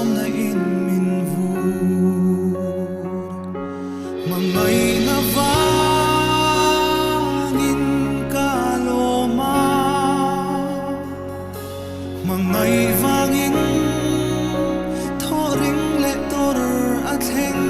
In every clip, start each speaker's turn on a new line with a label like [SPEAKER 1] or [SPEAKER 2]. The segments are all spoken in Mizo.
[SPEAKER 1] Malsawmna in min vur. Hmangaihna vangin ka lawm a, hmangaih vangin thawhring leh tawr a thleng.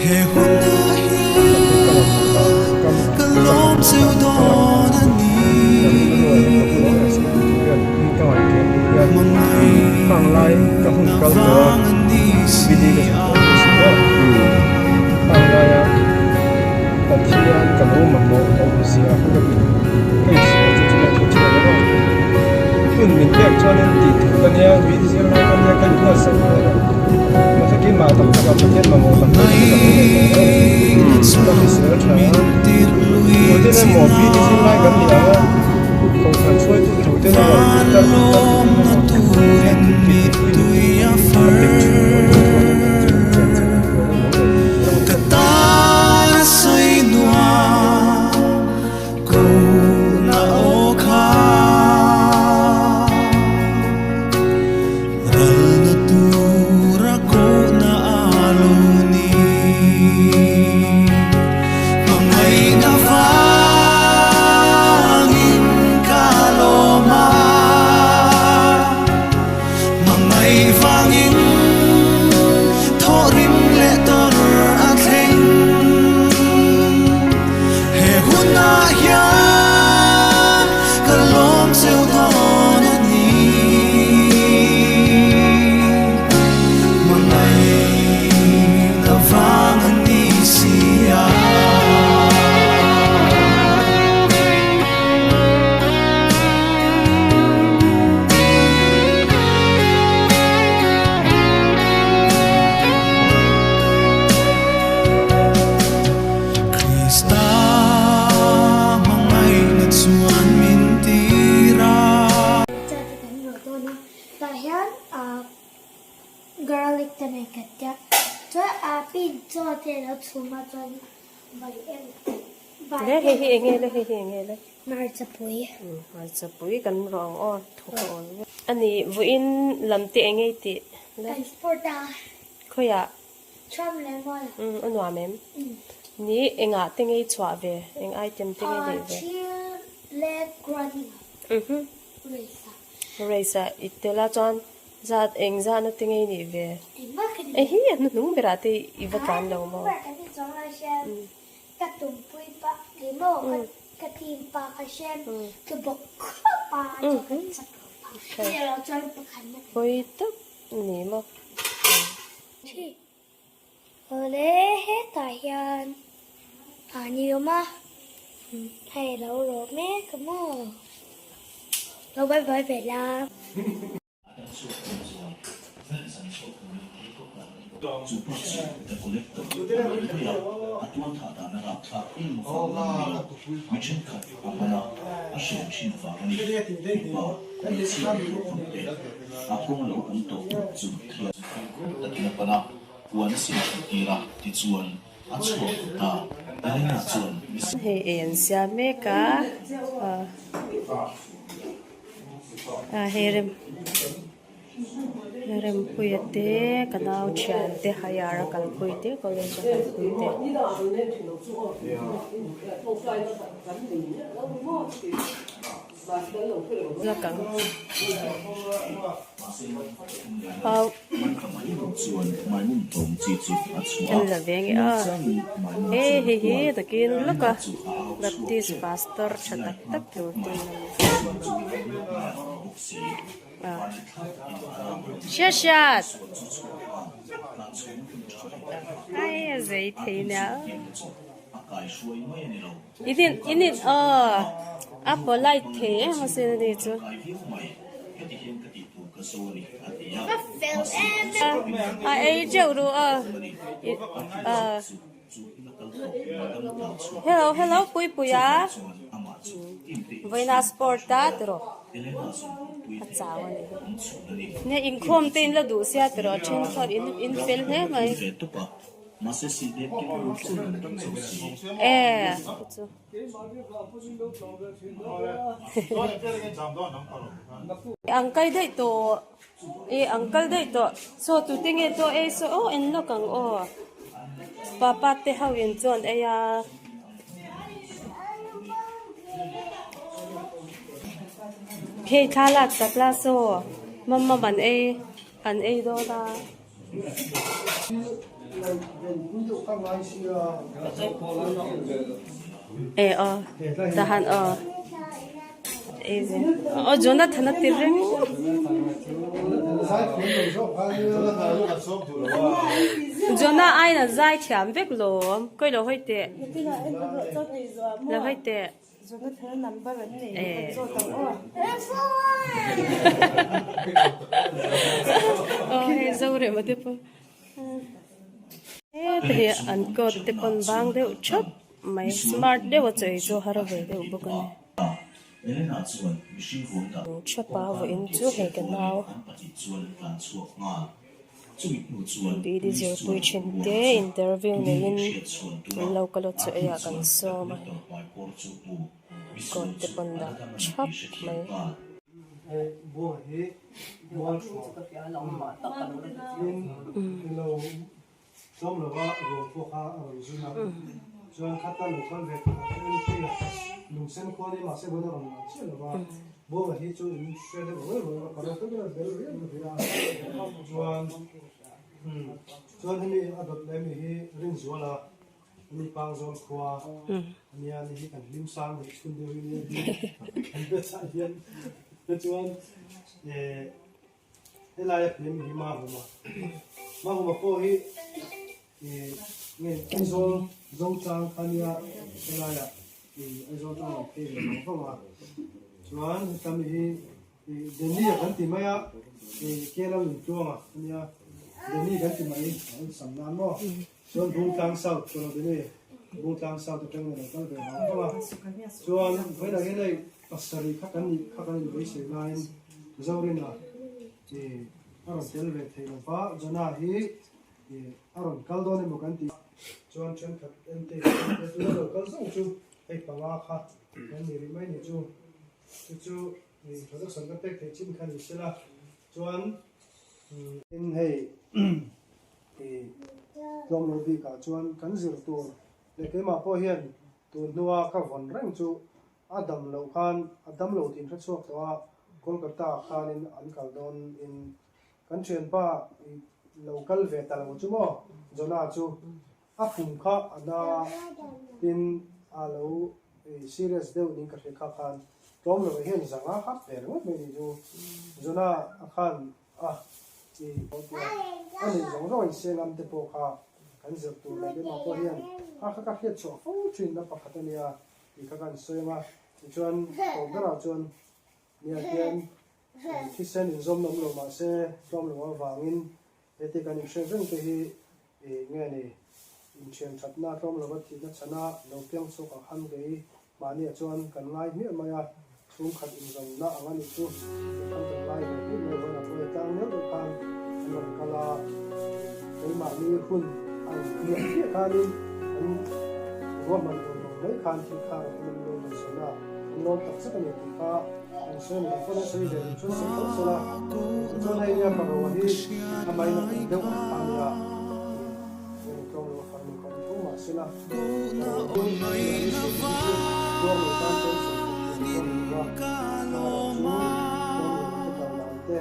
[SPEAKER 1] He hunah hian ka lawm cheu dawn a ni. Hmangaihna vang a ni si a. Hmangaihna chuan min tirh lui chin a, Van lawmna turin mittui a far. Ka tan a sawi nuam kohna aw kha. Ralna tura kohna a lo ni. Hmangaihna vangin ka lawm a, hmangaih vangin thawhrim leh tawr a thleng. He hunah hian ka lawm cheu dawn a ni. Hmangaihna vang a ni si a. Krista hmangaihna chuan min tir a.
[SPEAKER 2] Chat te kan rawh dawn a, tah hian ah garlic te nei ka tia chuan ah pin chaw te a lo chhum a chuan bai em bai
[SPEAKER 3] Le hei hi enge le hei hi enge le.
[SPEAKER 2] Hmarcha pui.
[SPEAKER 3] Hmarcha pui kan rawh ang aw thawk a awl vek. Ani vawiin lam te enge i tih le.
[SPEAKER 2] Kan sport a.
[SPEAKER 3] Khawiah
[SPEAKER 2] Trump leh Mual.
[SPEAKER 3] Umm a nuam em? Ni engah te ngei chhuah ve? Eng item te ngei neih ve?
[SPEAKER 2] Thil leg running a.
[SPEAKER 3] Mhm.
[SPEAKER 2] Race a.
[SPEAKER 3] Race a i tel a chuan zat eng zahna te ngei nih ve?
[SPEAKER 2] Engmah ka ni
[SPEAKER 3] ve. Ehi a hnuhnung berah te i va tlan lo maw?
[SPEAKER 2] A hnuhnung berah kan ni chuang lo hriat. Ka tumpui pa ni maw ka team pa ka hriat ka bawk khawp a chuan ka chak lo pa. Ni lo chuan pakhatna ka ni.
[SPEAKER 3] Pawi tak ni maw?
[SPEAKER 2] Thi. Awle hetah hian ani awm a, hei lo rawh mek a maw? Lo bye bye ve la.
[SPEAKER 4] Takin a pan a, puan a sin thut tir a, tichuan a chhuak thut ta. Elena chuan Miss.
[SPEAKER 3] Hei ei an siam mek a, ah hei rem Rempuia te ka nau thian te higher a kalpui te college a kalpui te. Kan la ve nge a he hei hi takin lawk a baptist pastor tha tak tak tur te an ni a hriat hriat ai a zei thei nia. In in in aw a polite thei em asin ani chu. A ei teuh duh a hello hello Puipuia vawiina sport a tiraw a chau ani nia inkhawm te in la duh sia tiraw thenkhat in fel hle mai. E Ang kal daih tawh e ang kal daih tawh saw tute nge chaw ei saw aw en lawk ang aw papa te ho in chuan ei a. Hei thla lak tak la saw mamma man ei an ei dawn a. E aw tahan aw ei ve aw Jonathan a ti reng. Jonah aiin a zai thiam vek lawm kawi lo hawi teh lo hawi teh. Aw hei Zorema te pawh heta hi an coat te pawn bang deuh thap mai smart deuh a chawi chu har ve deuh bawk a ni thap a vawiin chu hei ka nau. Bd zirpui thin te interview neiin an lo kal a chu eiah kan sawm a coat te pawn dah thap mai.
[SPEAKER 5] Helaia hlim hi Mahuma. Mahuma pawh hi ih nge Aizawl Zotlang kha nia helaia ih Aizawl tlang an phei ve vang vang a. Chuan heta mi hi ih Delhi a kan ti mai a ih Kerala Nuntluanga a nia Delhi kan ti mai a awlsam nan maw. Chuan Bungtlang South chu lo Delhi Bungtlang South atangin a lo kal ve vang vang a. Chuan vawiinah hian hei Pasarih kha kan nih kha kan inbeisei laiin Zorina ih a rawn tel ve thei lo va, Jonah hi ih a rawn kal dawn emaw kan tih chuan thenkhat ente te tuna lo kal zawng chu hei panga kha kan ni rih mai ni chu. Chu chu ih introduction ka pek theih chin kha ni sela chuan tin hei ih tlawm lo bikah chuan kan zir tur leh keimah pawh hian tun hnua ka vawn reng chu A dam loh khan a dam lo tih hre chhuak tawh a, Kolkata ah khanin an kal dawn in kan thianpa lo kal ve ta lo chu maw Jonah chu a pum kha a na tin a lo serious deuh ning ka hria kha khan tlawm lo hian zanga hap ve ringawt mai ni chu Jonah a khan a i a neih zawng zawng in sengam te pawh kha kan zir tur leh keimah pawh hian kha kha ka hriat chhuah fo thin na pakhat a nia. Tih kha kan sawi ang a, tichuan tawp berah chuan nia hian thisen inzawm awm lo mah se tlawm lo avangin heti kan inhriat reng te hi ih nge ni inthian thatna tlawm lova thihna chhana lo piang chhuak ang han kei mahniah chuan kan ngai hmiah mai a, chhungkhat inzawmna ang a nih chu tih khan kan ngai ve hmiah mai vawiin a pawi tlang neuh neuh khan an rawn kal a, keimahni hun ang hmiah hmiah khanin an ruahman tur lo mai khan thil kha rawn en an rawn sawi a, an lawm tak zet a ni tih kha an sawi a ni lo pawn an sawi ve duh chuan sawi tho sela, tichuan hei nia Pharaoh hi a maina kum deuh ang kha nia tih nge tlawm lo a farnu kha awm tho mah sela, Pharaoh hi nia ni sawi te hi chu tuar lo tan chuan sawi theih tur pawh a ni lo va, amaherawhchu tlawm lo te kal dan te.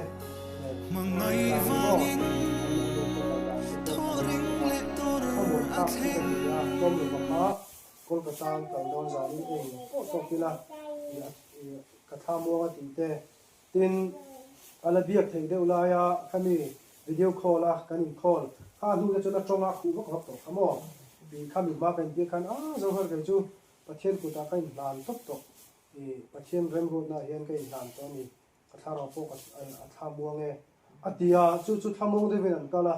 [SPEAKER 5] Kolkata an kal dawn zanin eng pawh tawk ila ka thla muang a tih te tin a la biak theih deuh laia khami video call a kan in call kha hnu te chuan a tawng a khuh vak vak tawh kha maw tih khami hma kan inbiak khan a Zohar kei chu Pathian kutah ka inhlan tawp tawh i Pathian remruatnaah hian ka inhlan tawh a ni. Ka thlarau pawh ka a thla muang e. A ti a, chu chu thlamuang deuhin an kal a.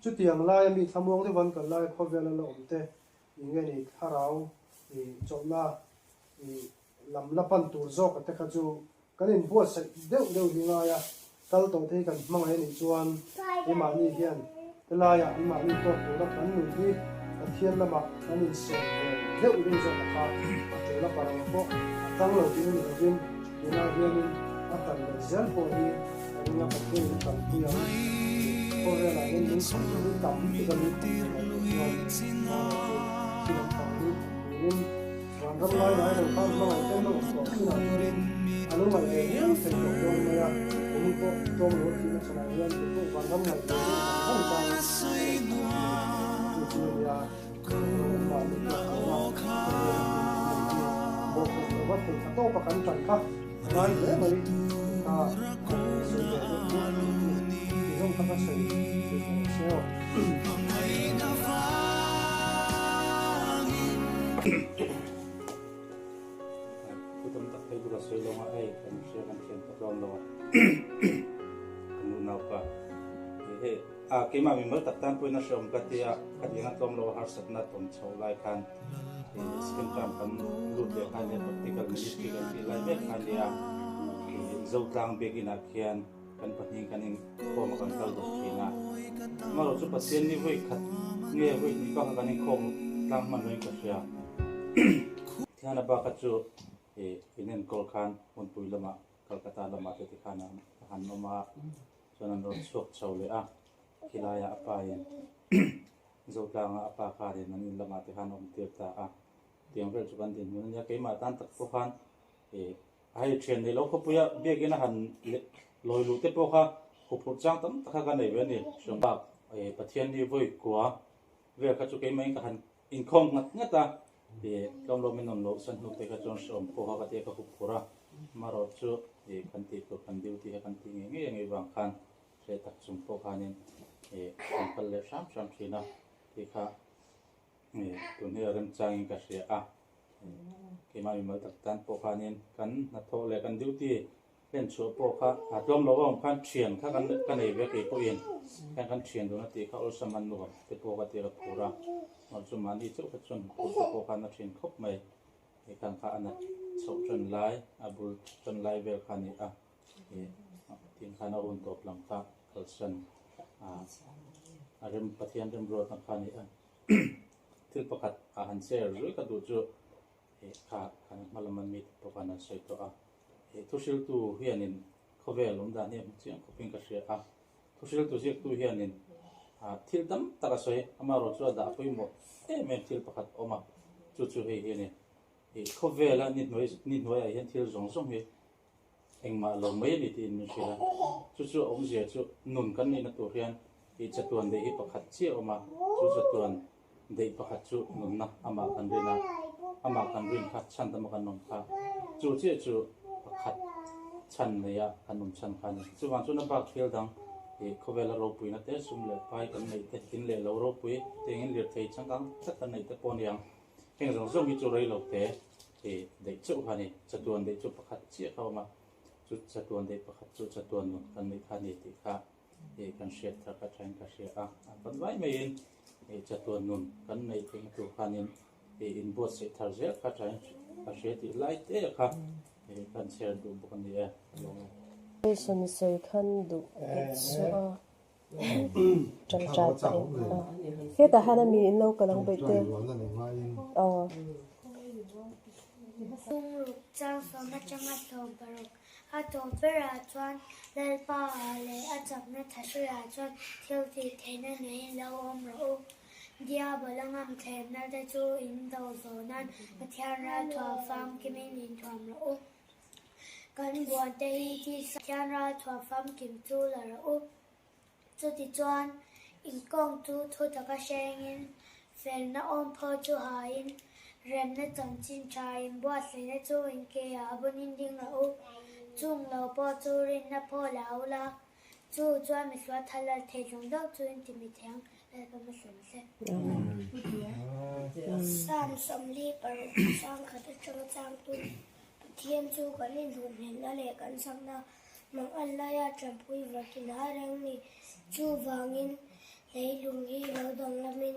[SPEAKER 5] Chutiang laia mi thlamuang deuh an kal lai khawvela la awm te i nge ni thlarau i chawlhna i lam la pan tur zawk a te kha chu kan inbuatsaih deuh deuh hi ngai a, kal tawh te hi kan hmangaih a nih chuan keimahni hian. Helaiah anmahni tawk tura kan nun hi Pathian lamah kan insawm ve deuh deuh zawk a kha a tul a parang pawh a tang lo tih a ni lovin tunah hianin a tan leh zel pawh hi a ring a Pathian in tanpui ang khawvelah hian lungkham hi tam tuk a ni tih ka ngaihtuah chuan mahni chu thil an pang hi turin Vanram lai lai lo khan hmangaih te an awm tawh chinah chuanin a lo ngaih ve viau thei tawh dawn mai a, eng pawh tlawm lo thihna chhanah hian kei pawh vanram ngaih ve deuh vang vang tan ka rawn phah a ni. Chu chu a nia, mahni pawh tuna khawvel a hmun kan nei hi bawhpawlh lo va thei tha tawpa kan tan kha a ngai hle mai kha ka sawi ve deuh duah mai chu ti zawng kha ka sawi thei tawh se aw.
[SPEAKER 6] Thu tam tak phei chu ka sawi lo a, hei kan hria kan thiam ta tlawm lo a, ka nu naupa hei a keimah mimal tak tan pawhin a hreawm ka tia khatiang a tlawm lo a harsatna tawm chho lai khan second term kan lut leh khan nia practical ministry kan tih lai mek khan nia Zotlang biakin ah khian Kan pahnih kan inkhawm a kan kal dawk thin a, amaherawh chu Pathian ni vawi khat nge vawi hnih bak a kan inkhawm tlang hman loin ka hria. Thiana bak a chu ih in enkawl khan hmunpui lamah Calcutta lamah te tikhan a han awm a, chuan an rawn chhuak chho leh a, khilaiah a pa in Zotlanga a pa kharin an in lamah te khan a awm tir ta a, tiang vel chu kan dinhmun a nia, keimah tan tak pawh khan ih Hei thian nei lo khawpuia biakin a han lawi luh te pawh kha huphurh chang tam tak kha ka nei ve a ni. Hriam bak Pathian ni vawi kua vel kha chu keimah in ka han inkhawm nghat nghat a, tlawm lo min awm loh san hnu te kha chuan hreawm pawh kha ka tia ka huphurh a, amaherawh chu kan tih tur kan duty kha kan tih ngei ngei ang avang khan hreh tak chung pawh khanin kan kal leh hram hram thin a tih kha tun hi a remchangin ka hria a. Keimah mimal tak tan pawh khanin kan hnathawh leh kan duty hlen chhuah pawh kha a tlawm lo a awm khan thian kha kan ka nei ve kei pawhin khan kan thian dun a tih kha awlsam a nuam te pawh ka tir a phur a awm chu mahni chauh kha chuan phur te pawh khan a thin khawp mai hei khan kha a nat chhoh tan lai a bul tan lai vel kha a ni a ih tin khan a hun tawp lam kha kalsan a rem Pathian remruatna kha a ni a. Thil pakhat ah han share zui ka duh chu eh kha kan hma lama mi te pawh khan an sawi tawh a, eh thuhriltu hianin khawvel awm dan hi a hmu chiang khawpin ka hria a, thuhriltu ziaktu hianin ah thil tam tak a sawi amaherawh chu a dah pawimawh em em thil pakhat a awm a, chu chu hei hi a ni, eh khawvela ni hnuai ni hnuaiah hian thil zawng zawng hi Engmah lo mai a ni tiin min hrilh a, chu chu a awmzia chu nun kan neihna tur hian ih chatuan daih hi pakhat chiah a awm a, chu chatuan daih pakhat chu nunna amah kan rin a, amah kan rin kha chhan tama kan awm kha chu chiah chu pakhat chhan neia kan awm chhan kha a ni. Chuvang chuan a bak thil dang ih khawvela ropuina te sum leh pai kan neih te, in leh lo ropui te engin lirthei changkang tak kan neih te pawh a ni ang, heng zawng zawng hi chu rei lo te Hei daih chauh kha a ni, chatuan daih chu pakhat chiah kha a awm a, chu chatuan daih pakhat chu chatuan nun kan neih kha a ni tih kha hei kan hriat thar kha thain ka hria a, a kan vai maiin hei chatuan nun kan neih theihna tur khanin hei inbuatsaih thar zel kha thain ka hria tih lai te kha hei kan chher duh bawk a ni e.
[SPEAKER 3] Jason sawi khan duh pet suh a. Ṭangṭai pah in a hetah hian a mi in lo kal ang baih te aw.
[SPEAKER 2] Bungruk chang sawm atanga 60 a tawp berah chuan Lalpa ah leh a chakna tha hruaiah chuan thil tih theihna neiin lo awm rawh u. Diabol a ngam thlemna te chu in do zawh nan Pathian ralthuam famkimin inthuam rawh u. Kan buan te hi tisa thian ral chhuah famkim chu la rawh u. Chutichuan, inkawng chu thu taka hrengin, felna awm phaw chu hain, remna chanchin tha inbuatsaihna chu inkeiah a bunin ding rawh u. Chung lo pawh chu rinna phaw la u la, chu chuan misual thal lal thei zawng zawng chu in ti mi thiang Lalpa hmasa se. Psalm 46 changkhat atanga changtu Pathian chu kan inhumhimna leh kan sakna mang an laia tanpui vakin a reng ni. Chuvangin leilung hi lo danglamin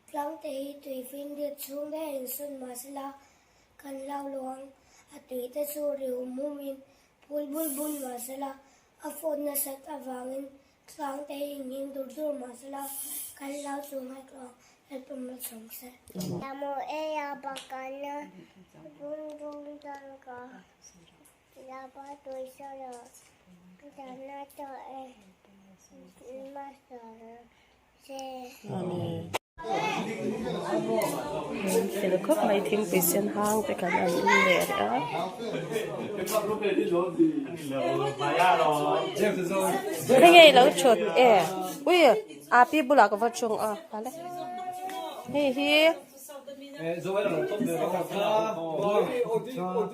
[SPEAKER 2] tlangte hi tui fingriat chhung daih in sawn mah sela kan hlau lo ang. A tuite chu ri hum humin phul bul bul mah sela a fawt nasat avangin. Tlang te hi nghing dur dur mah sela kan lau chu ngaihtuah Lalpa malsawm se.
[SPEAKER 3] Fel khawp mai thingpui sen hang te khan an in leh rih a. Hei ngei lo thut e ui a pi bulah ka va thung a hale hei hi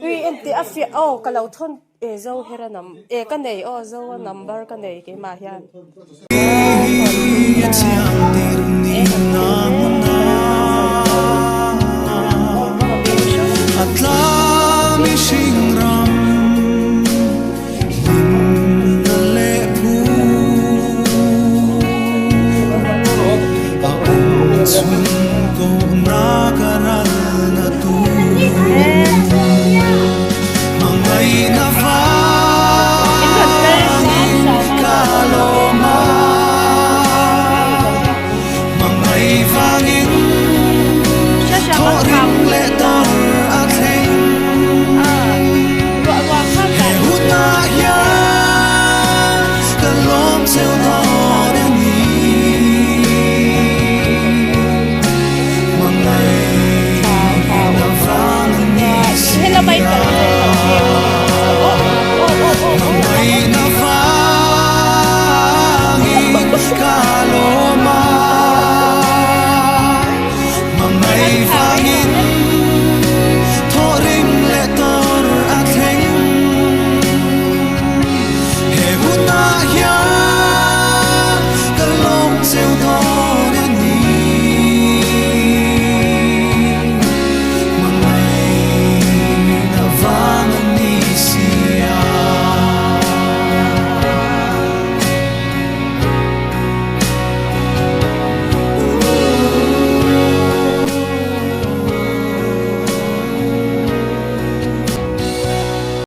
[SPEAKER 3] ui engtih a fiah aw ka lo thawn e zo hera nam e ka nei aw zo a number ka nei keimah hian.